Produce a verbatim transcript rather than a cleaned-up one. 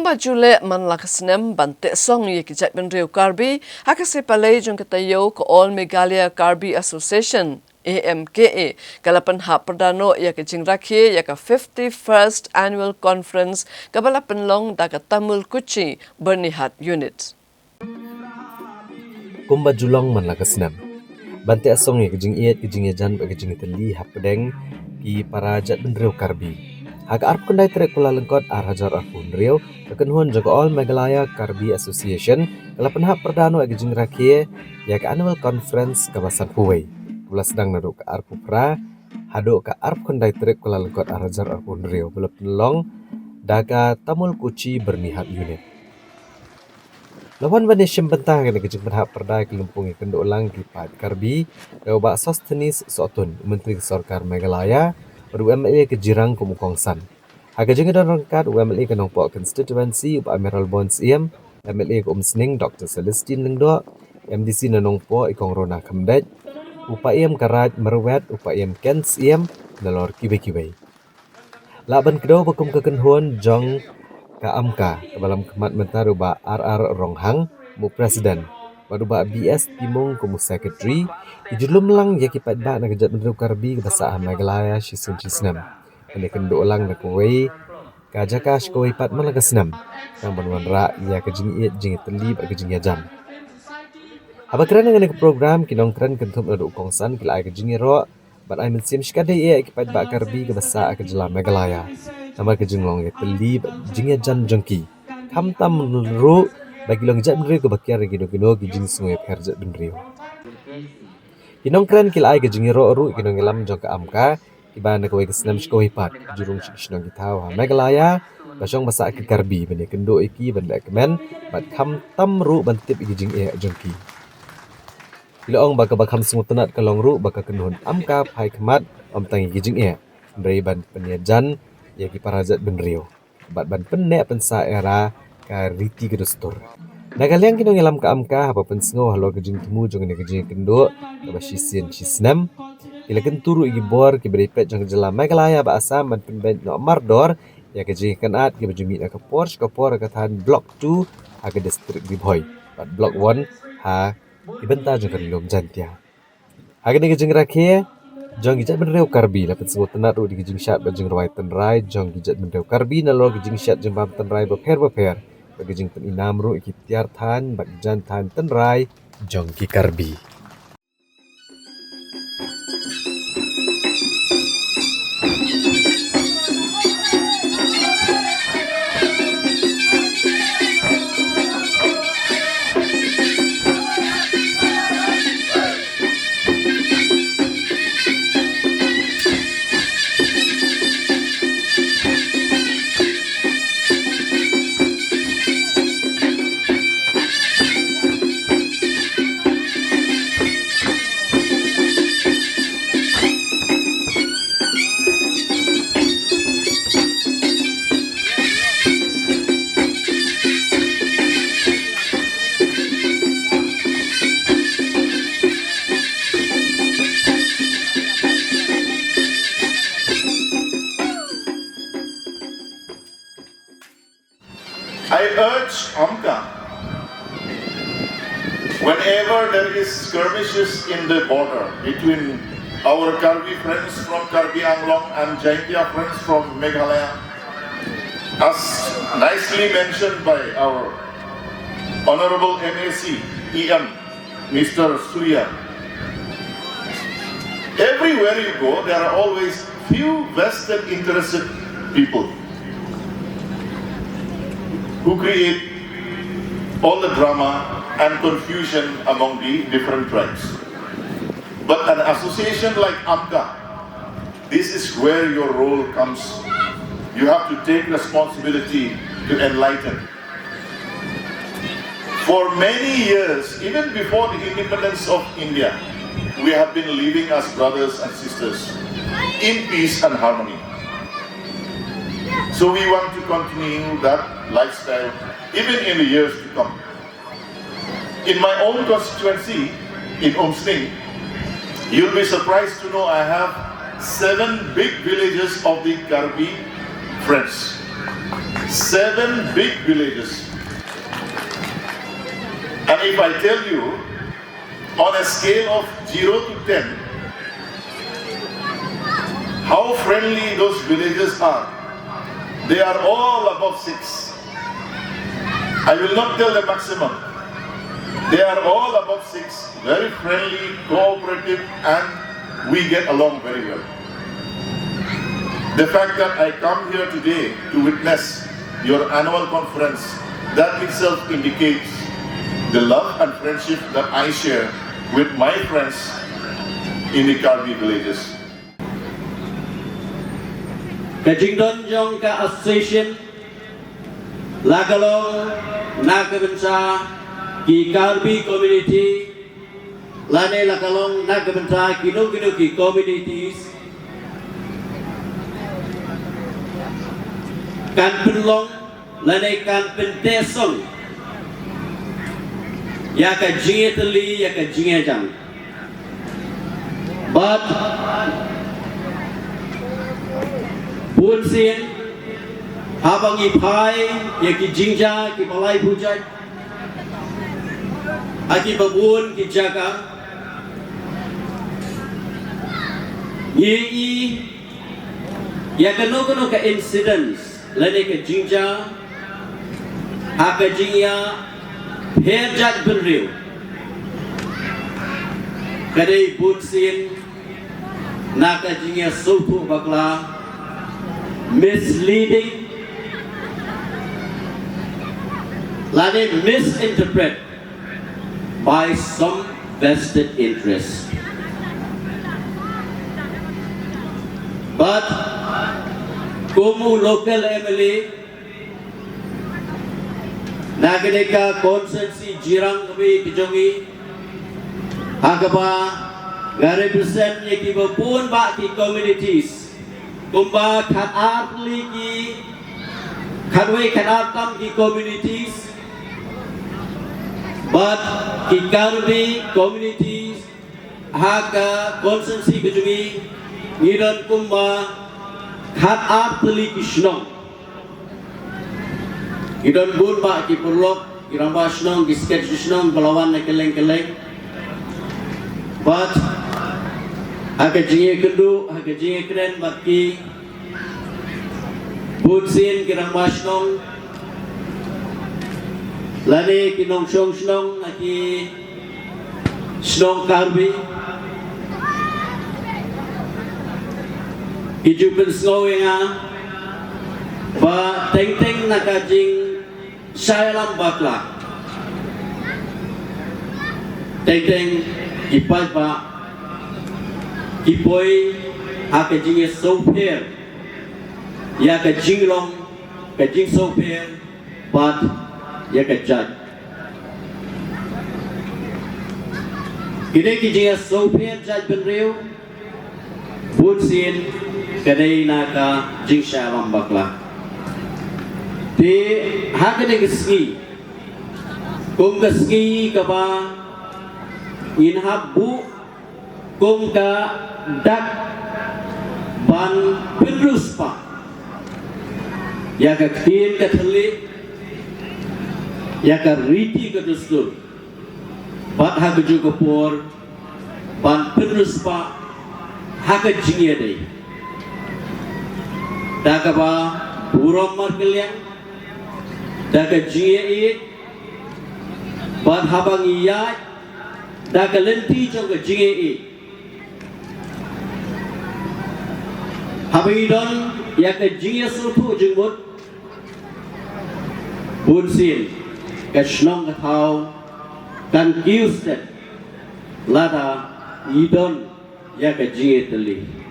Kumba ju leh man la ka snem ban teh song ïa ki jaitbynriew Karbi, ha ka sngi Palei jong ka taïew ka All Meghalaya Karbi Association, A M K A, ka la pynhap pyrda noh ïa ka jingrakhe ïa ka fifty-first Annual Conference kaba la pynlong da ka Tamul Kuchi Byrnihat Unit. Kumba ju long man la ka snem, ban teh song ïa ka jingïeit, ka jingïajan bad ka jingïatylli hapdeng ki para jaitbynriew Karbi. Ha ka arphew khyndai tarik Kyllalyngkot ar hajar arphew hynriew, ka kynhun jong ka All Meghalaya Karbi Association ka la pynhap pyrda noh ïa ka jingrakhe ïa ka Annual Conference kaba sanphew wei, kaba la sdang naduh ka arphew phra haduh ka arphew khyndai tarik Kyllalyngkot ar hajar arphew hynriew, ba la pynlong da ka Tamul Kuchi Byrnihat Unit. La wan ban ïashim bynta ha kane ka jingpynhap pyrda ïa ka lympung ïakynduh lang ki paid Karbi da u Bah Sosthenes Sohtun, u Myntri ka Sorkar Meghalaya, bad u M L A ka Jirang kum u kongsan. Ha ka jingïadon ryngkat u M L A ka Nongpoh Constituency, u Bah Mayralborn Syiem, M L A ka Umsning, Doktor Celestine Lyngdoh, M D C na Nongpoh, i Kong Rona Khymdeit, u Paiem ka Raid Myrwet, u Paiem Ken Syiem, nalor kiwei kiwei. Lah ban kdew ba kum ka kynhun jong ka AMCA, kaba lam khmat mynta da u Bah R R Ronghang, u President, bad u Bah B S Timung kum u Secretary, ki ju lum lang ïa ki paidbah na ka jaitbynriew Karbi kaba sah ha Meghalaya shisien shisnem. Ban ïakynduh lang na kawei ka jaka sha kawei pat man la ka snem, khnang ban wanrah ïa ka jingïeit, jingïatylli bad ka jingïajan. Haba kren ha kane ka program, ki nongkren kynthup naduh u kongsan ki la ai ka jingïaroh bad ai mynsiem shikatdei ïa ki paidbah Karbi kaba sah ha ka jylla Meghalaya namar ka jinglong ïatylli bad jingïajan jong ki, khamtam ruh ba ki long jaitbynriew kaba kiar ïa kino kino ki jingsngew ïapher jaitbynriew. Ki nongkren ki la ai ka jingïaroh ruh ïa ki nongïalam jong ka AMCA, kiba na kawei ka snem sha kawei pat ki ju rung sha ki shnong ki thaw ha Meghalaya, ba shong ba sah ki Karbi, ban ïakynduh ïa ki, ban lehkmen bad khamtam ruh ban tip ïa ki jingeh jong ki. Ki la ong ba kaba kham sngewtynnat ka long ruh ba ka kynhun AMCA phai khmat ym tang ïa ki jingeh, hynrei ban pynïajan ïa ki para jaitbynriew bad ban pynneh pynsah ïa ka riti ka dustur. Na ka liang ki nongïalam ka AMCA, haba pynsngew halor ka jingthmu jong kane ka jingïakynduh kaba shisien shisnem, ki la kyntu ruh ïa ki bor kiba dei peit jong ka jylla Meghalaya bad Assam ban pynbeit noh mardor ïa ka jingïakynad kaba ju mih na ka por sha ka por ha ka thaiñ Block two ha ka district Ri Bhoi bad Block one ha ki bynta jong ka Ri Lum Jaiñtia. Ha kane ka jingrakhe jong ki jaitbynriew Karbi, la pynsngewtynnat ruh da ki jingshad bad jingrwai tynrai jong ki jaitbynriew Karbi, nalor ki jingshad jingbam tynrai bapher bapher bad ki jingpyninam ruh ïa ki tiar thaiñ bad ki jaiñ thaiñ tynrai jong ki Karbi. I urge AMCA, whenever there is skirmishes in the border between our Karbi friends from Karbi Anglong and Jaiñtia friends from Meghalaya, as nicely mentioned by our Honorable M A C E M, Mister Surya, everywhere you go, there are always few vested interested people who create all the drama and confusion among the different tribes. But an association like AMCA, this is where your role comes. You have to take responsibility to enlighten. For many years, even before the independence of India, we have been living as brothers and sisters in peace and harmony. So we want to continue that lifestyle even in the years to come. In my own constituency, in Umsning, you'll be surprised to know I have seven big villages of the Karbi friends. Seven big villages. And if I tell you, on a scale of zero to ten, how friendly those villages are, they are all above six. I will not tell the maximum. They are all above six, very friendly, cooperative, and we get along very well. The fact that I come here today to witness your annual conference, that itself indicates the love and friendship that I share with my friends in the Karbi villages. Ka jingdon jong ka association la ka long na ka bynta ki Karbi community, lane la ka long na ka bynta kino kino ki communities, kan pynlong lane kan pynteh song ïa ka jingïatylli, ïa ka jingïajang. Bad bunsien haba ngi phai ïa ki jingjia kiba lai phew jait ha kiba bun ki jaka, ngi ïohi ïa kano kano ka incidents lane ka jingjia ha ka jingïapher jaitbynriew, ka dei bunsien na ka jingïasngewthuh bakla, misleading lane misinterpret by some vested interest. But kum u local M L A na kane ka constituency Jirang kaba ïeit ka jong ngi, ha kaba nga represent ïa kiba bun bah ki communities, kumba khatar tylli ki, khatwei khatar tam ki communities, bad ki Karbi communities ha ka constituency ka jong ngi, ngi don kumba khatar tylli ki shnong. Ngi don bun bah ki paralok, ki rangbah shnong, ki secretary shnong ba la wan na kylleng kylleng. Bad ha ka jingïakynduh, ha ka jingïakren bad ki, bunsien ki rangbah shnong lane ki nongshong shnong na ki shnong Karbi ki ju pynsngew ïa nga ba teng teng na ka jingshah ïalam bakla, teng teng ki paidbah ki poi ha ka jingïasngewpher ïa ka jinglong, ka jingsngewpher bad ïa ka jait. Kine ki jingïasngewpher jaitbynriew bunsien ka dei na ka jingshah ïalam bakla. Te ha kane ka sngi, kum ka sngi kaba ngin hap buh kum ka dak ban pynriewspah ïa ka ktien ka thylliej, ïa ka riti ka dustur, bad ha kajuh ka por ban pynriewspah ha ka jingïadei da kaba burom markylliang, da ka jingïaieit, bad haba ngi ïaid da ka lynti jong ka jingïaieit, haba ngi don ïa ka jingïasngewthuh jingmut, bunsien ka shnong ka thaw kan kiew stet lada ngi don ïa ka jingïatylli.